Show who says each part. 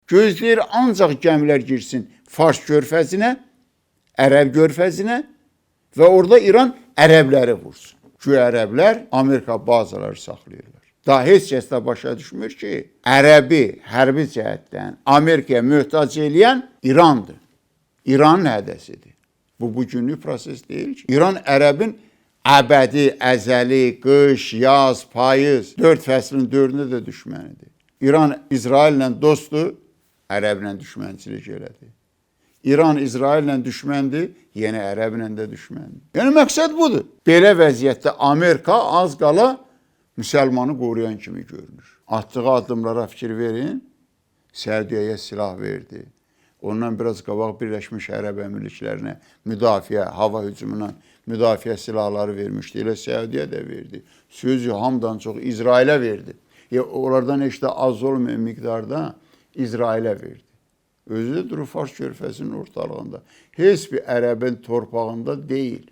Speaker 1: Gözləyir ancaq gəmilər girsin Fars körfəzinə, Ərəb körfəzinə və orada İran ərəbləri vursun. Güya ərəblər Amerika bazaları saxlayırlar. Daha heç kəs də başa düşmür ki, ərəbi hərbi cəhətdən Amerikaya möhtac eləyən İrandır. İranın hədəsidir. Bu bugünlük proses deyil ki. İran ərəbin əbədi, əzəli, qış, yaz, payız, dörd fəslin dördündə də düşmənidir. İran İsraillə dostdur, ərəblə düşmənçilik elədi. İran İsraillə düşməndir, yenə ərəblə də düşməndir. Yəni məqsəd budur. Belə vəziyyətdə Amerika az qala müsəlmanı qoruyan kimi görünür. Atdığı addımlara fikir verin. Səudiyyəyə silah verdi. Ondan biraz qabaq Birləşmiş Ərəb Əmirliklərinə müdafiə, hava hücumundan müdafiə silahları vermişdi. Elə Səudiyyə də verdi. Sözü hamıdan çox İsrailə verdi. Ya onlardan heç də az olmayan miqdarda İsrailə verdi. Özü də durur Fars körfəzinin ortalığında. Heç bir ərəbin torpağında deyil.